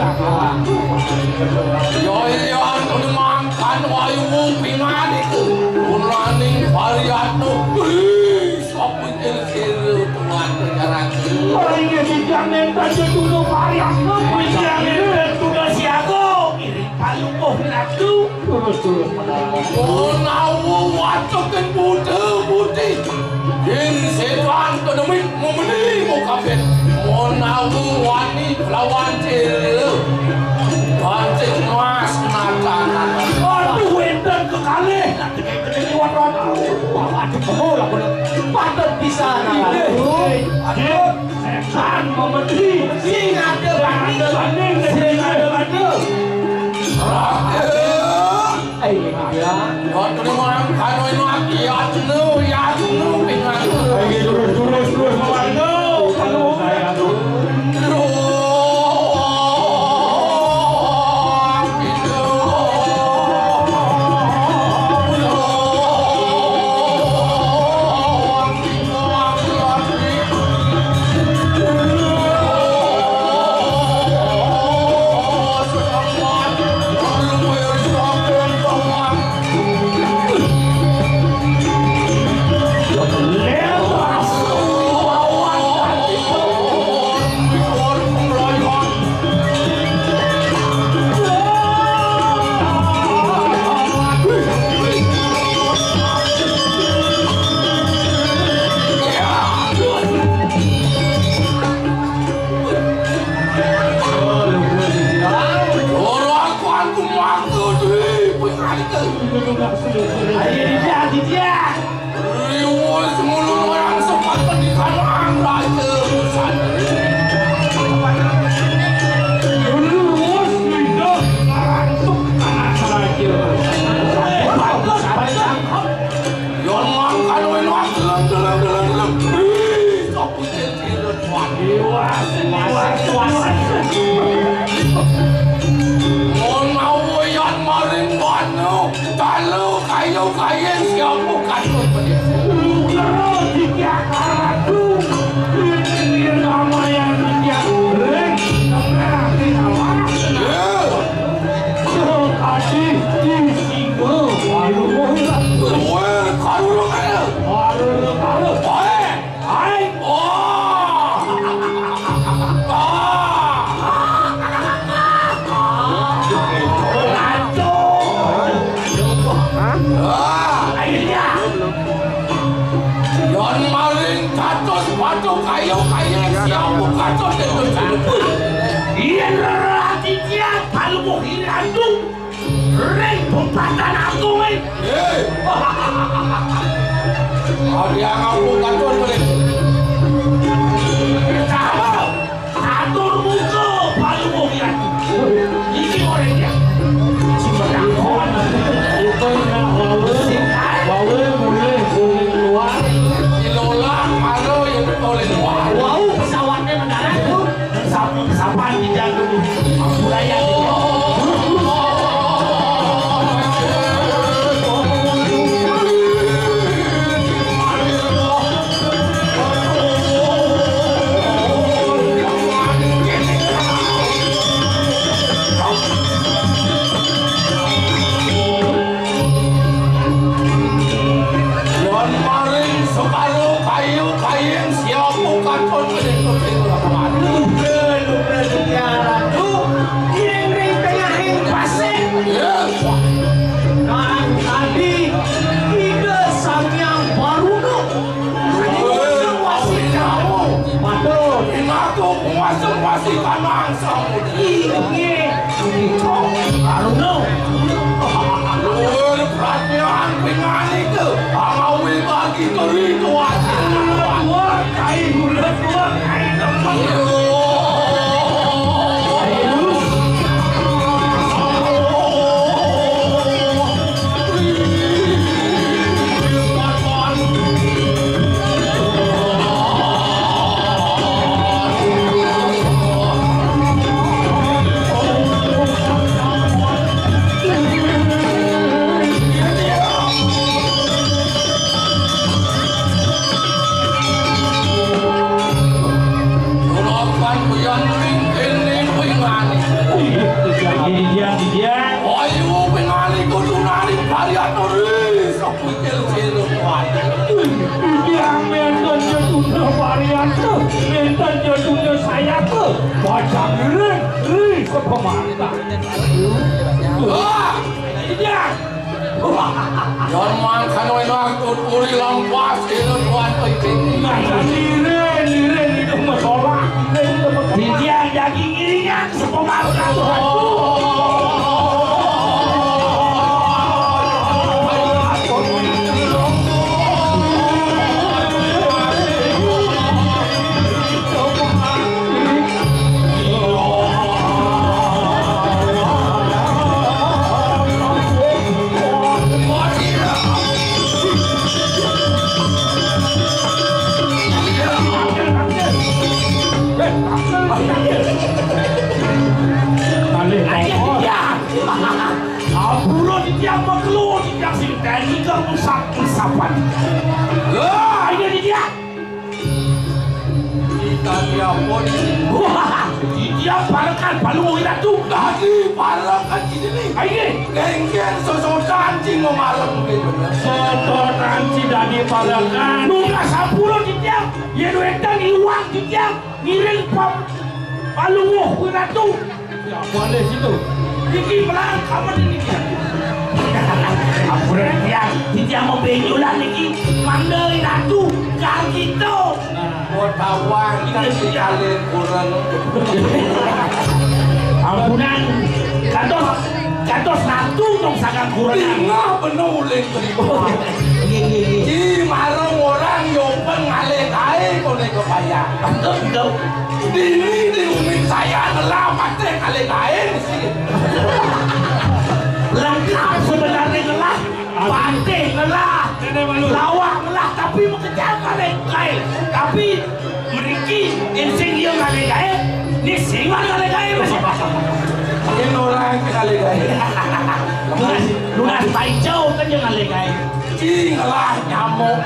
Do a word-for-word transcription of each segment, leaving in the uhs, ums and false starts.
Ya, iya, anu mangkan wayu pingan iku. Punaning Variatno. Wih, sapa kira-kira tuan penjaraki? Oh, iya, dijangin saja dulu Variatno. Dijangin tugas siaga. Iring palungguh ratu. Terus, terus. Menawa watekin buta putih. Yen setan kedemik memedi mukabet. Menawa wani lawan cil. Pancing mas nata-nata. Aduh, enten kekalih. Kuat ratu. Waduh, betul aku. Patut bisa. Aduh. Setan memedi. Sing ada banding. Sing ada banding. Raden. Eh, iya. Waktu ini orang kanu ini lagi, ya, jenuh, ya, jenuh, pingan. Lagi terus, terus, terus, Pak. Terus. Ora aku, aku mangko dhewe, kowe ngalih. Ayo, Aditya, Aditya. Riwus ngulung orang sempat pendidikan orang raja. Riwus tidak ngantuk anak raja. Bagus, bagus. Yon mangkan weno adeleng, deleng, deleng, deleng. Wih, kepucil cilet. Menawa yan maring wano, talu kayu kayeng siapu katut pedhe. Lugero dikiak ratu, yen ramayan dikiak ring tengah rinawang. Yo. Sukadi di singgo, walu. Kowe karurung ae. Karurung, karurung. Kowe. Hai. Oh. Oh. Ngaco. Hah? Ah, akhirnya. Yon maring kados batu kayu kaya siap kados itu cabut. Yen lelaki dia kalau mau hilang tuh. Ring pungkatan aku, weh. Hei. Ari aku katon, weh. Sama. Atur muka, palu wong ya. Iki orang ya. Cimerakon. Itu nak wawe, wawe mulai dari luar. Dilola, malu yang oleh luar. Wow, pesawatnya mendarat, Bu. Sapu-sapan di jagung. Budaya. Yon maring separo kayu kayeng siapu katon menika ing lapangan. Lugra, lugra, Setia Ratu, ing ring tengahing pasir. Ya. Nang tadi Ida Sang Hyang Baruna. Wasi kamu. Waduh. Ing aku kuasa wasi kanang samu. Inggih. Baruna. Luwur pratnyaan pinganika. Amawi bagi turi kuasa. Luwur kai, luwur kai. Iya. Ayo, pingali kudu nari varian ri. Sepikir kira kuat. Iya, menten ya tunda varian tuh. Menten ya tunda saya tuh. Baca miring, ri, ke pemata. Wah. Iya. Yon mangkano enak tuturi lampas kira kuat iki. Nah, lirin, lirin itu masalah. Lirin itu masalah. Iya, daging iringan. Malih. Ayo, iya. Ampura titiang makelo, titiang sing teknikal rusak rusapan. Lah, ayo titiang. Kita diapun. Wah, titiang parekan Palungguh Ratu. Dadi parekan di sini. Ayo. Kengken sosotan sing mamarek mungkin bener. Sosotan sing dadi parekan. Nugas ampura titiang. Yen wénten iwang titiang ngiring pam Palungguh Ratu. Ya, boleh situ. Niki melarang kamu niki. Ampun ya, dia mau benjolan niki. Mandai ratu, kal gitu. Nah, mau tawang kita sekali kurang. Ampunan, kados, kados ratu dong sagang kurang. Tinggal penuh ulin. Oh, iya, iya, iya. Di marang orang yo pengalih kae kone kebayang. Betul, betul. Dini di bumi saya adalah patih kalih kain sih. Lengkap sebenarnya ngelah, patih ngelah, lawak ngelah, tapi mengejar kalih kain. Tapi mriki insing dia kalih kain, ini singan kalih kain, Mas. Ini orang kalih kain. Lunas, lunas paijo kan dia kalih kain. Cing lah nyamuk.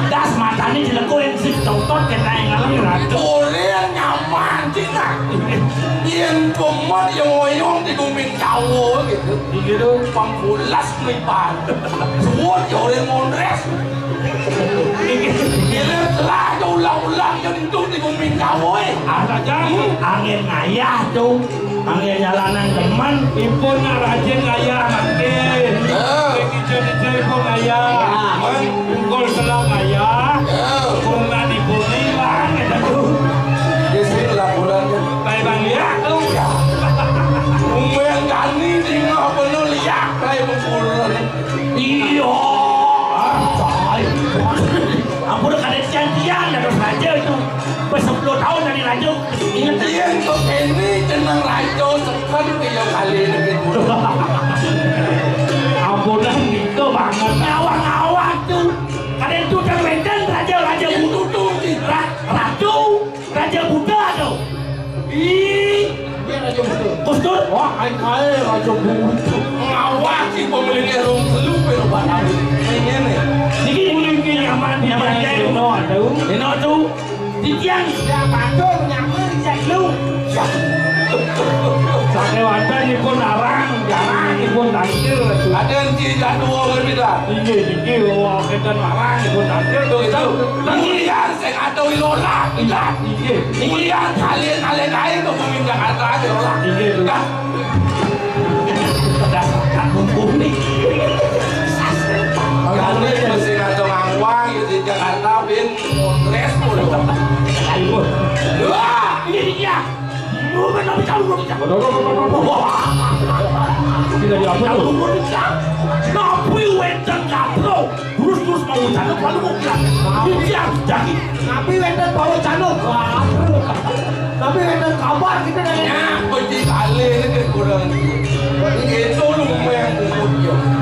Das matane dilekuin si Totot kena yang ngalem ratu. Ora nyaman, Cina. Yen pemet yang ngoyong di gumin Jawa gitu. Iya, tuh. Pangkulas mripat. Suwun ya ora mondres. Kira telah ya ulang-ulang ya itu di gumin Jawa, eh. Ada jam. Angin ngayah, tuh. Angin nyalanan demen. Ipun nak rajin ngayah mangkin. Ya. Sing ijo-ijo ipun ngayah. Ya. Pungkul selang ngayah. Ya. Kurungan ipun ilang, gitu. Ya, sing laporan, ya. Baik, Bang, ya. Ya. Umben kani tinggal penuh liak, baik, pungkulan. Iya. Ah, coy. Ampun, kada janjian, dados raja itu. Wis sepuluh tahun dari raja. Ingat. Yen kok kene jeneng raja seken kaya kali ini. Ampunan itu banget. Ngawang-ngawang tuh. Kadang tuh kan wénten raja-raja butuh tuh. Ra-, ratu, raja Buddha tuh. Ih, Gus Dur. Wah, ae kae raja Buddha. Ngawang sih pemiliknya rong telu piro batang. Ngene. Niki niki nyaman, nyaman kae. Dino tuh. Titiang ya batur nyamar ya lu. Sakéwanten ipun arang, jarang ipun tangkil. Kadén ci jadwa kan beda. Inggih, inggih, wah, kénten arang ipun tangkil. Tuh, itu. Mulian sing ada ilola, ingat. Inggih. Mulian kalian kalian air ke bumi Jakarta aja lah. Inggih, tuh. Dah. Dasar kampung bumi. Kalian masih ada ngawang di Jakarta, bin. Kongres pun. Ayo. Wah, ini dia. Lu kan tapi tahu lu bisa. Tidak diampun. Tahu lu bisa. Napi wénten kapro. Terus-terus mau ucap lalu mau bilang. Dia jadi. Napi wénten mau ucap. Wah. Tapi wénten kabar kita dari. Ya, pergi kali ini kan kurang. Itu lu main.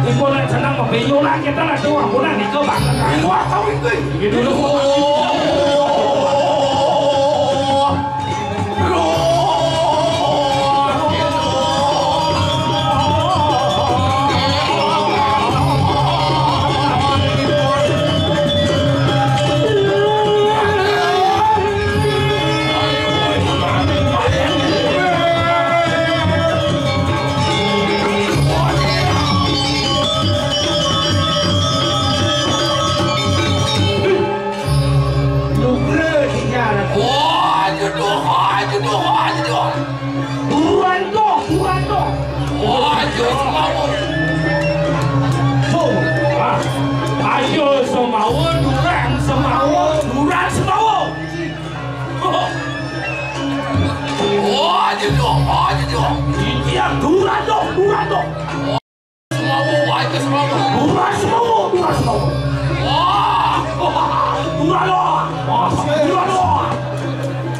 Iku nek seneng mabenyo lah kita lah tuh ampunan itu banget. Iku tahu itu. Gitu. Duran Semawa. Oh, aja dong, aja dong. Iya, Duran dong, Duran dong. Semawa, aja Semawa. Duran Semawa, Duran Semawa. Wah, Duran dong. Wah, Duran dong.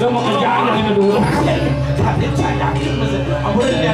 Dia mau kerjaan yang ini dulu. Jadi saya yakin, Mas. Ampun, ya.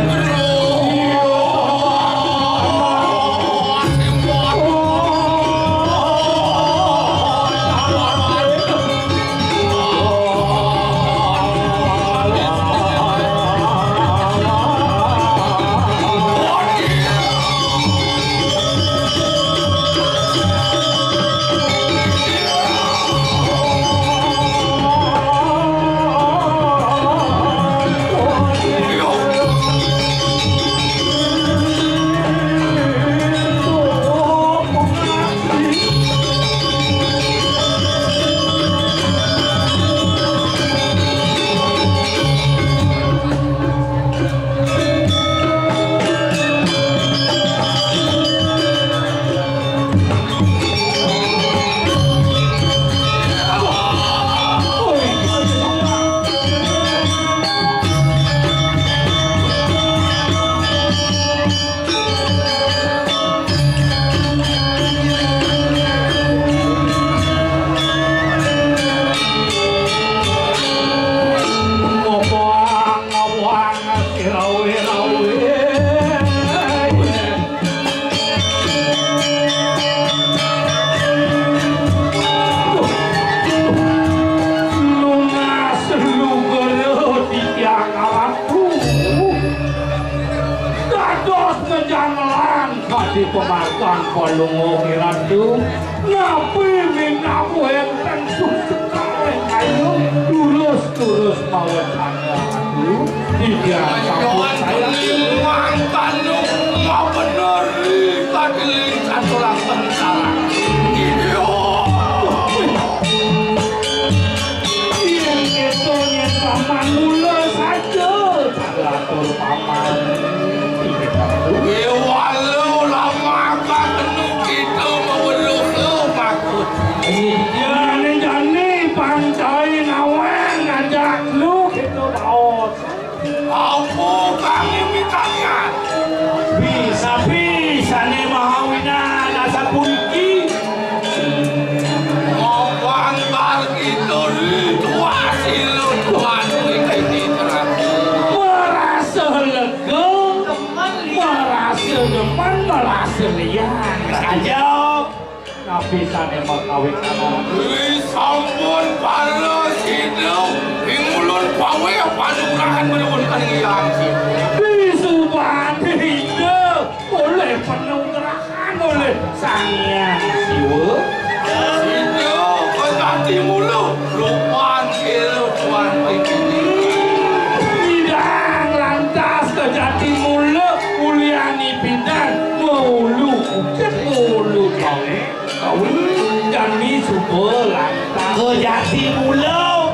Nunas lugara titiang Ratu. Dados ngejamelan kadi pamarkan Palungguh Ratu. Napi minaku wénten susukan ayu lurus-lurus mawecana. Iya, sampun saya. Mantan nu mau bener, kadiling satu lapan salah. Iya. Iya, gitu, yen paman mula saja, atur paman. Iya, walau lama ketemu kita mau beluh, makut. Iya, ning jani pancai nawang ngajak lu kita baos. Apa kang mimitanya? Bisa-bisane Mahawinan asapuniki. Mapan bar kita ri tuasi lu tuan iki terang. Merasa lega, merasa demen, merasa liang. Aja. Napi sane makawin anak? Ri sampun para sida ing ulun paweh panugrahan menuwun kaning Hyang Siwa. Ri subati ida oleh panugrahan oleh Sang Hyang Siwa. Sida kejati mula rupan kira tuan pikiri. Nyidang lantas kejati mula uliani pidan maulu kucet maulu kawin. Kawin jani suba lantas. Kejati mula.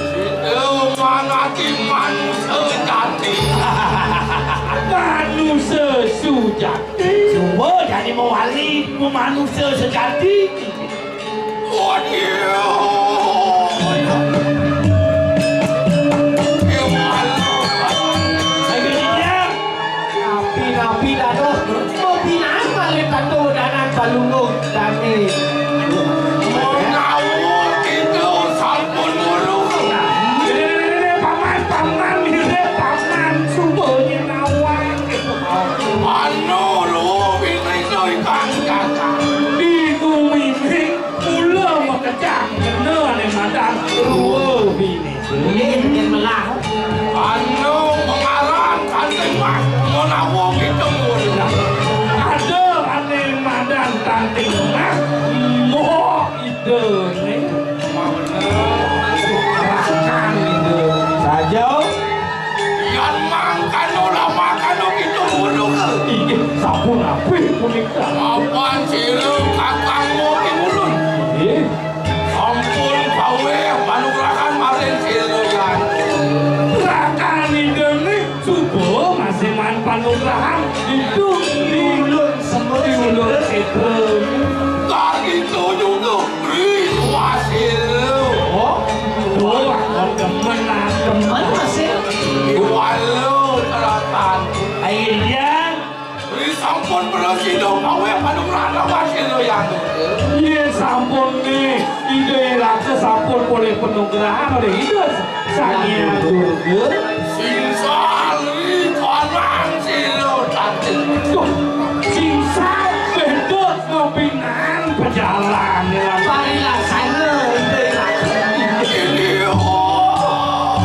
Sida manati manusa jati. Manusa sujati. Suba jani mawali manusa sejati. Waduh. Ayo, Dinda. Napi-napi dados mabinaan malih tanpa wedanan Palungguh dane. Menawa kita sampun nurut. Dene, dene, dene, paman, paman, dene, paman, suba nyinawang. Anu, luwih pinisa ikang jasa. Di gumining mula makejang kena ane madan rua bini. Nggih, nggih, melah. Anu, mengaran Tanting Mas, menawa kita mulia. Ada ane madan Tanting Mas, moh ida ne. Rakan ida. Saja. Yan mangkano lama kano kita mulia. Inggih, sampun apik punika. Apan sira kakang mugi ulun. Inggih. Sampun paweh panugrahan maring sira, Yan. Rakan ida ne suba masih man panugrahan itu di ulun semua di ulun itu. Kang itu juga. Sampun polih panugrahan olih Ida Sang Hyang Durga. Sing sali konan sira dateng. Duh, sing sali beda ngabinang pejalan. Parilaksana, Ida. Ini, oh.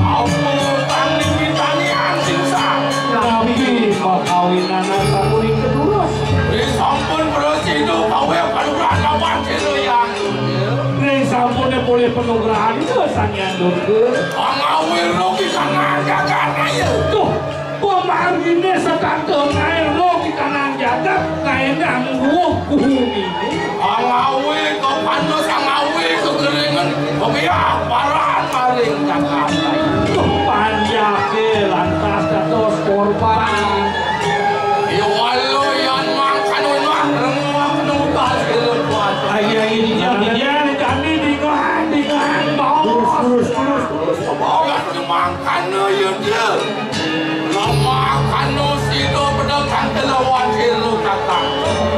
Apa kang nimitani ansing sang? Napi makawinan sapunika durus? Ri sampun prasida kawih panugrahan lawan sira yang. Ri sampune polih panugrahan Ida Sang Hyang Durga. Angawira pikangan jagat raya. Duh, pamargine setata ngae ro pikanang jagat, ngae nang ruwuh bumi. Angawi kepanas, angawi kekeringan, kebiah paran maring jagat. Duh, panjake lantas dados korban. Ya walau yan mangkano mah renguh nugas kira kuat. Ayo, ayo, dijam, dijam, dijam, dijam, dijam, dijam. Terus, terus, terus, terus. Bawa mangkano ya dia. Lamakana sida pedang kelawan sira kakang.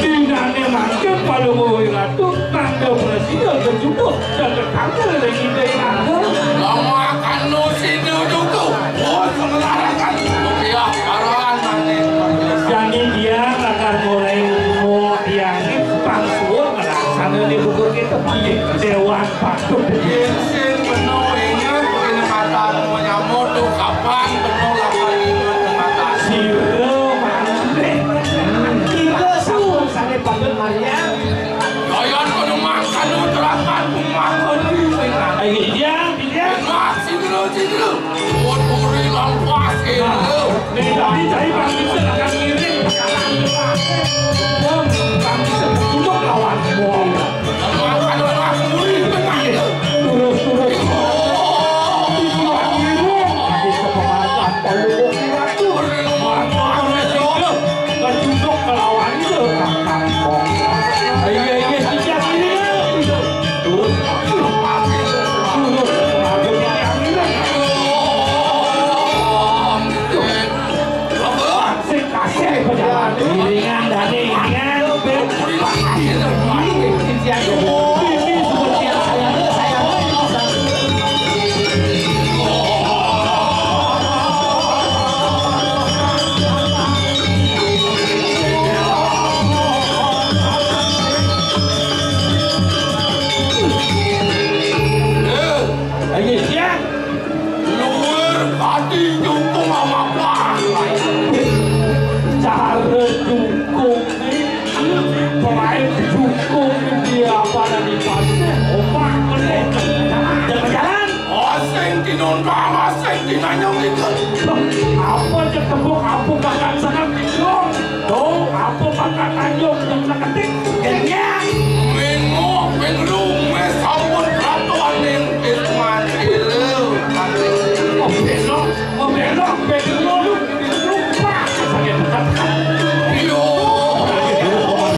Dinane mangkin Palungguh Ratu nanda prasida kejuduh dan ketangkil ring Ida Hyang Agung. Lamakana sida juga, oh, semelarakan. Rupiah karan manis. Jani dia akan mulai mau tiangin pang suwun melaksana di buku kita. Dewan Patut. Yen sing beno inget, kene matan menyambut tuh kapan beno lakar inget matan. Sira maneh. Kita suwun sane patut Maria. Yoyon kudu makan, lu terakan, kumakan, lu ingat. Ayo, iya, iya. Mak, sini lu, sini lu. Buat uri, lampas, sini lu. Nih, tadi cari Bang Vincent akan ngiring. Bang, Bang Vincent, duduk lawan. Bang. Sing kasih pejalan. Iringan dane, iringan. Ini seperti yang saya, saya, saya. Ayo, siap. Luwir kadi jukung amapah. Cara jukung iki, pemain jukung iki apa nang dikasih? Opak meneh. Jangan jalan. Asing tinondang, asing tinanyong itu. Apa cek tepuk, apa bakal sangat jong? Dong, apa bakal tanjong yang seketik?